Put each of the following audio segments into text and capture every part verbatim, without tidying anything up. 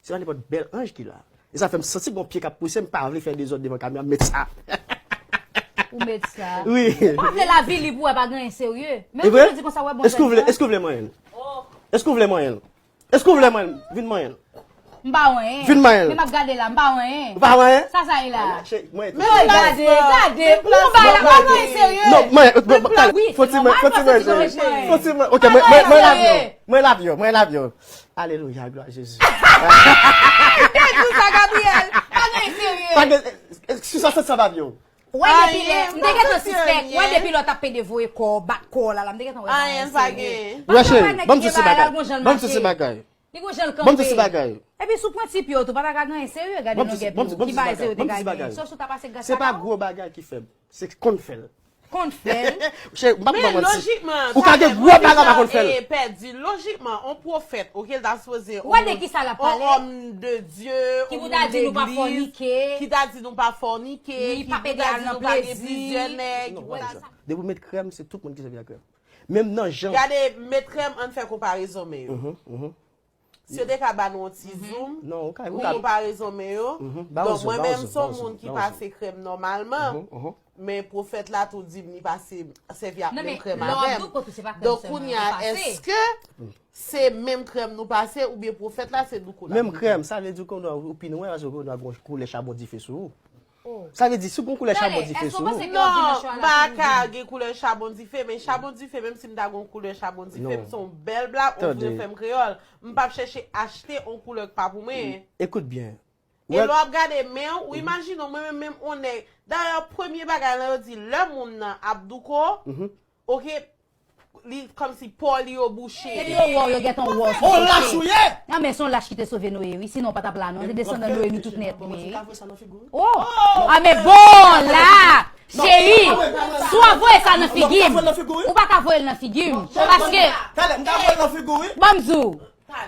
Se pa nenpòt bèl anj ki la. E sa fè m santi gon pye k ap pouse, m pa vle fè dezòd devan kamera, m met sa. Ou met sa. Wi. Ou pa vle lavi lib pou wè pa gen anyen serye. Men ou di konsa wè bon. Èske ou vle, èske ou vle manyen l? Èske ou vle manyen l? Èske ou vle manyen l? Vin manyen l. M pa wè anyen. Vin manyen l. Men m ap gade la, m pa wè anyen. Ou pa wè anyen? Sa sa ye la? Mwen gade, gade. Ou bay la pa gen anyen serye. Non, mwen, mwen, mwen, fò ti mwen, fò ti mwen, fò ti mwen. Ok, mwen, mwen, mwen love you. Mwen love you, mwen love you. Alelouya, glwa Jezi. Te di sa, Gabriel. Pa gen serye. Pa gen, si sa se sa, Fabio. Wè depi lè, m te gentan sispèk. Wè depi lè w t ap pede voye kò w, bat kò w la, la, m te gentan wè pa gen serye. Paske wè nèg ki gen bagay la, l gon jan l mache. Li gon jan l kanpe. Epi si w pran ti pye w tou, pa ta ka gen anyen serye, gade longè pye w, ki bagay serye w te ka gen. Sòf si w ta pase gras a kò w. Se pa gwo bagay ki fèb, se konn fè l. Konn fè l. Cheri, m p ap ba w manti. Ou ka gen gwo bagay pa konn fè l. Pèdi, lojikman, on pwofèt, oke, l ta sipoze on òm de Dye, on moun legliz, ki ta di nou pa fònike, ki pou ta di nou pa gen plizyè nèg, ki pou ta di. Depi w met krèm, se tout moun ki sèvi ak krèm. Menm nan jan. Gade, met krèm, ann fè konparezon men yo. Si yo te ka ba nou yon ti zoom pou konparezon men yo. Donk, mwen menm, m se yon moun ki pase krèm nòmalman. Men pwofèt la tou di m li pase sèvi ak menm krèm avè m. Donk, kounye a, èske se menm krèm nou pase oubyen pwofèt la se doukou l ap mete? Menm krèm, sa vle di ke ou pi nwè paske ou gen koulè chabon dife sou ou. Sa vle di, si w gen koulè chabon dife sou ou. Non, m pa ka gen koulè chabon dife, men chabon dife, menm si m ta gen yon koulè chabon dife, m se yon bèl blak, ou vle fè m kreyòl, m p ap chèche achte yon koulè k pa pou mwen. Ekout byen. E lè w ap gade men w, ou imajine w, mwen menm, menm on nèg. Dayè, premye bagay lan yo di, lè moun nan ap douko, oke, li kòmsi pò li yo bouche. Epi yo wè w, yo gentan wè w sou kote. On lach ou ye! Nan men se yon lach ki te sove Noye wi, sinon w pa t ap la non. Se desandan Noye nou tout nèt wi. Oh! A men bon la! Cheri, si w ap voye sa nan figi m, ou pa ka voye l nan figi m. Paske. Talè, m ka voye l nan figi w wi. Ban m di w,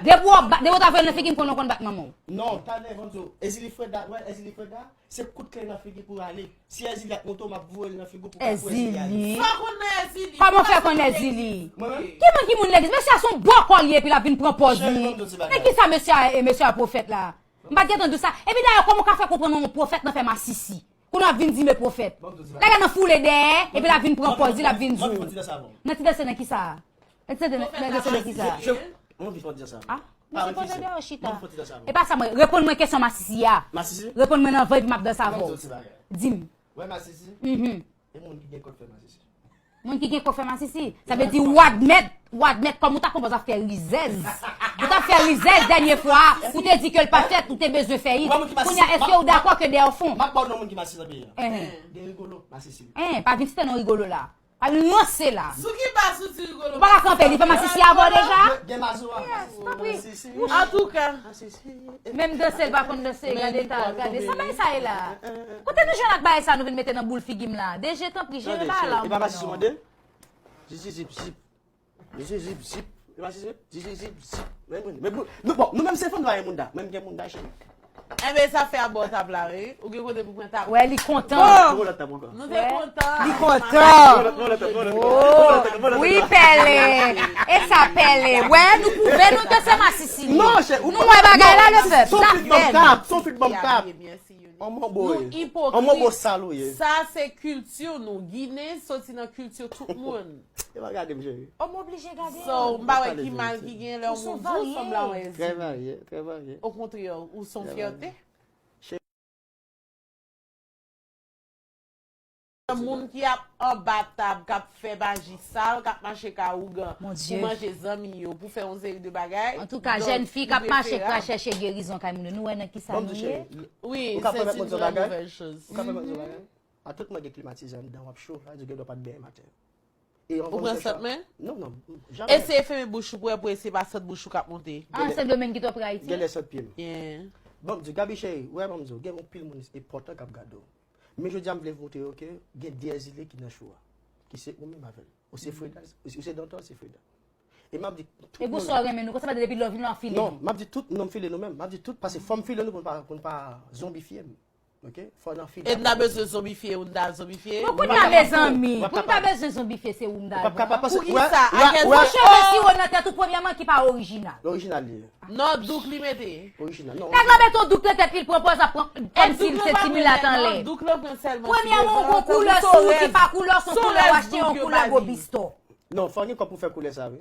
depi w ap ba, depi w ta voye l nan figi m, konnen w konn bat manman w. Non, talè, ban m di w, Ezili Freda, wè, Ezili Freda, se kout kle nan figi pou ale. Si Ezili ap monte w, m ap voye l nan figi w pou w ka pou Ezili ale. Sa w konn nan Ezili? Kòman w fè konn Ezili? Mwen menm? Ki moun ki moun legliz? Mesye a se yon bòkò li ye epi l ap vin pran pòz li. Men kisa mesye a ye, mesye a pwofèt la? M pa t gentan di w sa. Epi dayè, kòman w ka fè konprann yon pwofèt nan fè masisi? Kounye a w ap vin di men pwofèt. Lè gade nan foule dèyè, epi l ap vin pran pòz li, l ap vin di w. Nan ti danse nan kisa? Nan ti danse nan kisa? Mwen vin fè w di sa. Ah, mwen se poze dèyè w chita. E pa sa mwen, reponn mwen kesyon masisi a. Masisi? Reponn mwen nan van epi m ap danse avè w. Di m. Wè masisi? Mhm. E moun ki gen kò k fè masisi. Moun ki gen kò fè masisi. Sa vle di w admèt, w admèt kòm ou ta konprann w t ap fè rizèz. Ou t ap fè rizèz dènye fwa, ou te di ke l pa fèt, ou te bezwen fè it. Kounye a, èske ou dakò ke dèyè w fon? M ap ba w non moun ki masisi nan peyi a. Gen rigolo, masisi. Hen, pa vin site non rigolo la. Pa vin ranse la. Sou ki baz ou di rigolo? Ou pa ka kanpe, li fè masisi avè w deja? Gen baz ou a. Yes, tanpri. Antouka. Menm danse l pa konn danse, gade ta, gade sa bay sa ye la. Kote nou jwenn ak bagay sa nou vin mete nan boul figi m la? D J tanpri jere bagay la. E pa masisi mande? Zip zip zip. Zip zip zip. E pa masisi? Zip zip zip. Men bon, nou menm se fanm la e moun da. Mwen m gen moun da cheri. Enben sa fè a bò tab la wi. Ou gen kote pou pran tab. Wè li kontan. Nou te kontan. Li kontan. Wi pèlen. E sa pèlen. Wè nou pwouve nou ke se masisi li. Nou wè bagay la le pèp. Sa fèt. Anmò bo sal ou ye. Sa se kilti nou. Ginen soti nan kilti tout moun. E pa gade m cheri. Oh m oblije gade l. So m pa wè ki mal ki gen lè yon moun di w sanble a yon ezili. Trè varye, trè varye. Okontrè, ou se yon fyète. Moun ki ap anba tab, k ap fè maji sal, k ap mache ka ougan pou manje zanmi yo, pou fè yon seri de bagay. Antouka, jèn fi k ap mache ka chèche gerizon kay moun yo, nou wè nan kisa nou ye? Wi, c'est une très mauvaise chose. Ou ka pèmèt mwen di yon bagay? A tout mwen gen klimatizè anndan, w ap cho, sa vle di w gen dwa pa t benyen maten. Ou pran sant men? Non, non, janm. Eseye fèmen bouch ou pou wè pou eseye pa sant bouch ou k ap monte. Ah, Sendomeng ki twò pre Ayiti? Genlè sant pye m. Ban m di w, Gaby cheri, ou wè ban m di w, gen anpil moun enpòtan k ap gade w. Men jodi a m vle montre yo ke gen de ezile ki nan cho a. Ki se ou menm avè l. Ou se Freda, ou se Dantor, se Freda. E m ap di tout moun. E pou sa w renmen nou, konsa pa depi lè w vin la w file nou. Non, m ap di tout, non, m file nou menm. M ap di tout, paske fò m file nou pou n pa, pou n pa zonbifye m. Ok? Fò nan fil. E n ta bezwen zonbifye ou n ta zonbifye. Bon, kounye a, mezanmi, pou m ta bezwen zonbifye, se ou m ta Ou p ap kapab. Pou Paske kisa? wè- Akèl wè- Yon cheve siro nan tèt ou, premyèman, ki pa orijinal. Orijinal li ye. Non, douk li mete. Orijinal. Non. Nèg la mete yon douk nan tèt li, l pran pòz ap pran kòm si l se ti milat anlè. Douk lan pran sèlman. Premyèman, yon gwo koulè sou ou ki pa koulè, se yon koulè w achte yon koulè gwo bistò. Non, fò gen kòb pou fè koulè sa, wi.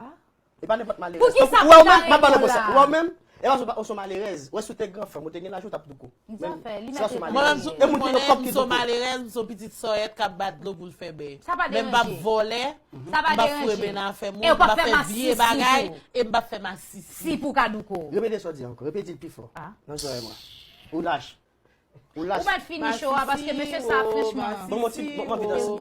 E pa nenpòt malerèz. Pou ki sa Ou wè ou pou menm, m ap pale malerèz konsa. la? Ou wè ou menm, e pa sou, sou malerèz. Ou wè si w te granfan, ou te gen laj ou t ap douko. Zafè, li Se pa sou mete malerèz. Mwen, E moun ki gen kòb ki m sou douko. Malerèz, m sou pitit sòyèt k ap bat dlo pou l fè bèy. Sa pa Men m p ap deranje. Vòlè, Sa pa m p ap foure deranje. Ben nan afè moun, E ou m pa p ap fè fè masisi vye bagay, tou. E m p ap fè masisi. Si pou ka douko. Repete sa w di ankò. Repete l pi fò. Ah. Nan zòrèy mwen. Ou lach. Ou Ou lach. mèt fini show a paske mesye sa franchman. Bon, mon ti, bon, bon, bon, bon, bon,